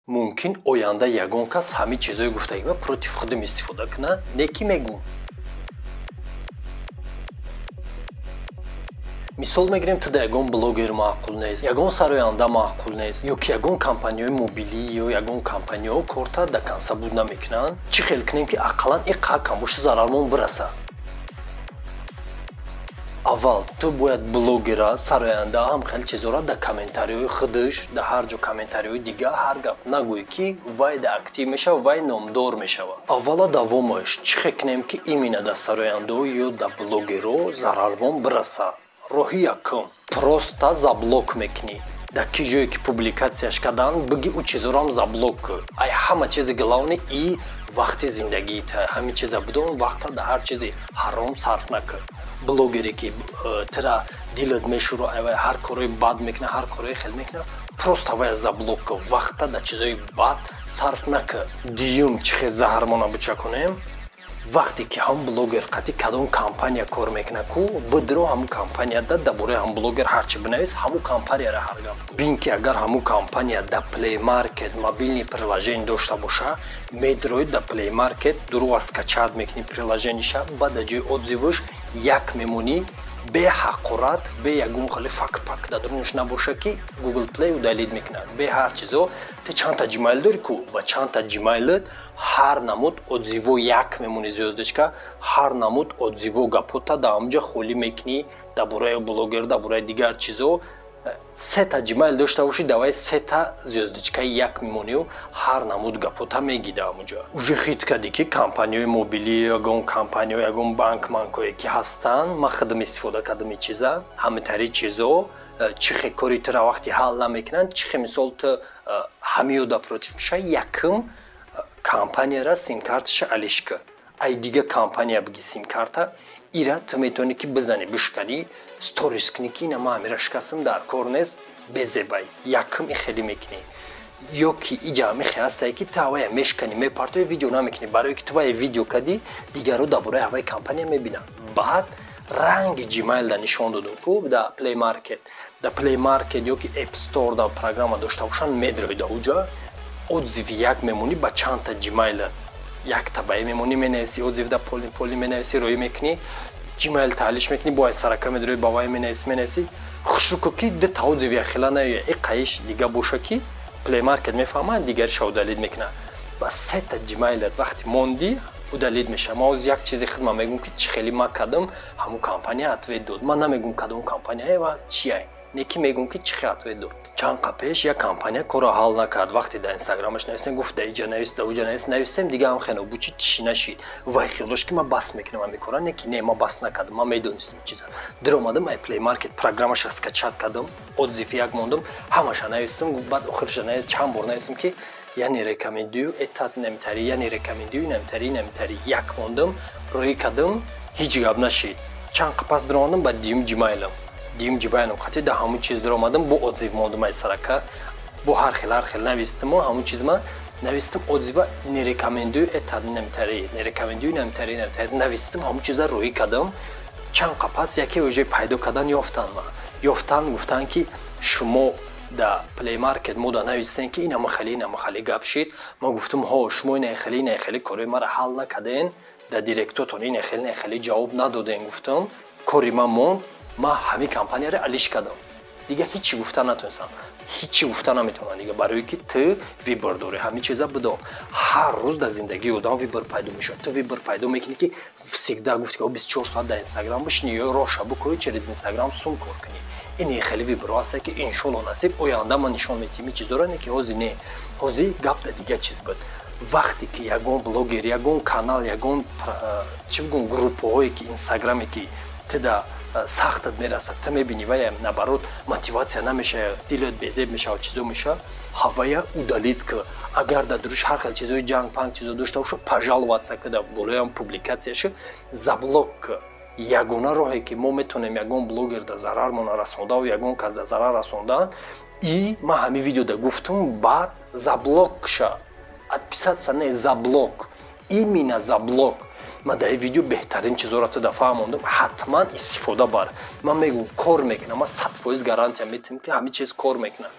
Мумкин оянда ягон кас ҳамин чизҳои гуфтагима против худам истифода кунад, не ки мегӯм. Мисол мегирем, ту да ягон блогер маъқул нест, ягон сароянда маъқул нест, ё ки ягон компанияҳои мобилӣ ё ягон компанияҳо корта да конса буд намекунанд. Чӣ хел кунем, ки ақаллан иққа кам боша зарармон бираса? Аввал ту бояд блогера, сароянда, ҳам хеле чизҳоро дар комментариҳои худаш, дар ҳар ҷо комментариҳои дига ҳар гап нагӯӣ, ки вай да актив мешава, вай номдор мешава. Аввала давомаш чӣ хел кунем, ки именно дар сарояндаҳо ё дар блогерҳо зарармон бираса? Роҳи якум: просто заблок мекунӣ. Дар ки ҷое ки публикатсияш кардан, биги ӯ чизҳоро заблок кун. Ай ҳама чизи главный и вақти зиндагита. Ҳамин чиза бидон, вақта дар ҳар чизи ҳаром сарф накун. Блогере ки тира дилат мешӯро, айвай ҳар корои бад мекунад, ҳар корои хел мекунад, просто вая заблок кун, вақта дар чизҳои бад сарф накун. Дуюм, чӣ хел заҳрмона бичакунем? Вақте ки ҳам блогер қати кадом компания кор мекунад ку, бидро ҳамун компанияда дар бораи ҳам блогер ҳарчи бинавис, ҳамун компанияра ҳар гап бин, ки агар ҳамун компания дар Play Market мобильный приложение дошта боша, медрои дар Play Market дурӯға скачать мекунӣ приложениша, баъд дар ҷои отзываш як мемонӣ, бе ҳақорат, бе ягон хеле фак-пак дар дурунаш набоша, ки Google Play удалить мекунад. Бе ҳар чизо ту чандта Gmail дорӣ ку, ба чандта Gmailат ҳар намуд отзыво як мемонӣ, звёздочка, ҳар намуд отзыво гапота дар ҳамҷа холӣ мекунӣ дар бораи блогер, дар бораи дигар чизо. Сета Gmail дошта бошӣ, давай сета звёздочкаи як мемонию ҳар намуд гапота мегӣ дар ҳамуҷа. Уже хит кардӣ, ки компанияҳои мобилӣ, ягон компаниё, ягон банк манкое ки ҳастанд, ман худам истифода кардам ин чиза, ҳамитари чизо чӣ хел кори тура вақте ҳал намекунанд, чӣ хел мисол ту ҳамиёда против меша. Якум, компанияра симкарташа алиш кӣ, ай дига компания биги симкарта. Ира ту метавонӣ ки бизанӣ, бишканӣ, сторис кунӣ, ки ина ман ҳамира шикастам, дар кор нест, безебай. Якум и хеле мекунӣ. Ё ки иҷа ҳамихе ҳастае, ки ту ҳавая мешканӣ, мепартои, видео намекунӣ, барое ки ту вая видео кардӣ, дигарро дар бораи ҳаваи компания мебинанд. Баъд ранги Gmail да нишон додум ку, да Play Market, да Play Market ё ки App Store да программа дошта бошанд, медрои да уҷа отзыви як мемонӣ, ба чандта Gmail якта баи мемонӣ, менависӣ отзыв да поли поли менависӣ, роӣ мекунӣ, Gmail таҳлиш мекунӣ, бо ай сарака медрои, ба вай менависӣ, менависӣ. Хушрӯ ки дута отзыв яхела наёя, и қаиш дига боша, ки Play Market мефаҳмад, дигариша удалить мекунад. Ба сета Gmailат вақти мондӣ, удалить мешавад. Ман ҳозир як чизи хидмат мегӯм, ки чӣ хеле ман кардам, ҳамун компания ответ дод. Ман намегӯм кадом компания ва чия, не ки мегӯм, ки чӣ хел ответ дод. Чанд қа пеш як компания корро ҳал накард. Вақте дар инстаграмаш нависем, гуфт да иҷа навис, да уҷа навис. Нависем, дига ҳам хено бучи чӣ нашид. Вай хелош ки ман бас мекунам ҳамин кора, не ки не, ман бас накардам, ман медонистам чиза. Даромадам ай Play Market программаша скачать кардам, отзыв як мондам, ҳамаша навистам. Баъд охириша чанд бор навистам, ки я не рекомендую этот, намитари, я не рекомендую, намитари, намитари, як мондам, роҳӣ кардам, ҳеҷ гап нашид. Чанд қа пас даромадам ба дуюм Gmailам, дуюм Gmailам қати да ҳамун чиз даромадам, бо отзыв мондам, ай сарака бо ҳар хел ҳар хел навистаму ҳамун чиз ман навистам, отзыва не рекомендую этот, намитари, не рекомендую, намитари, намитари навистам, ҳамун чиза роҳӣ кардам. Чанд қа пас яке уже пайдо кардан, ёфтан, ман ёфтан, гуфтанд, ки шумо да Play Market мода нависен, ки инама хеле, инама хеле гап шид. Ман гуфтам: ҳо, шумо ина хеле, ина хеле корои мара ҳал накарден, дар директотон ина хеле, ина хеле ҷавоб надоден. Гуфтам, кори ман монд, ман ҳамин компанияро алиш кардам. Дига ҳичи гуфта натонистам, ҳичи гуфта наметавонам дига, барое ки ту выбор дорӣ. Ҳамин чиза бидон, ҳар рӯз дар зиндагии одам выбор пайдо мешавад. Ту выбор пайдо мекунӣ, ки всегда гуфти, ки 24 соат дар Инстаграм бишинӣ ё роша бикунӣ, через Инстаграм сум кор кунӣ. Ин хеле выборҳо ҳаста, ки иншолло насиб оянда ман нишон медиҳем ин чизоро, не ки ҳозир не. Ҳозир гап дар дига чиз буд. Вақте ки ягон блогер, ягон канал, ягон чӣ бигӯм, группаҳое ки инстаграме, ки тида сахтат мерасад, ту мебинӣ, вая наоборот мотиватсия намешавад, дилат безеб мешавад, чизо мешавад, ҳавая удалить ки. Агар дар дуруш ҳар хел чизои ҷанг панг чизо дошта боша, пожаловаться ки, дар болоям публикатсияши заблок ки. Ягона роҳе ки мо метавонем ягон блогер да зарармона расондаву ягон кас да зарар расондан, и ман ҳамин видеода гуфтум, баъд заблок ша, отписаться не, заблок, именно заблок. Ман дар ин видео беҳтарин чизоро ту дафъа мондам, ҳатман истифода бар. Ман мегӯм, кор мекунам, ман 100% гарантия метиҳам, ки ҳамин чиз кор мекунад.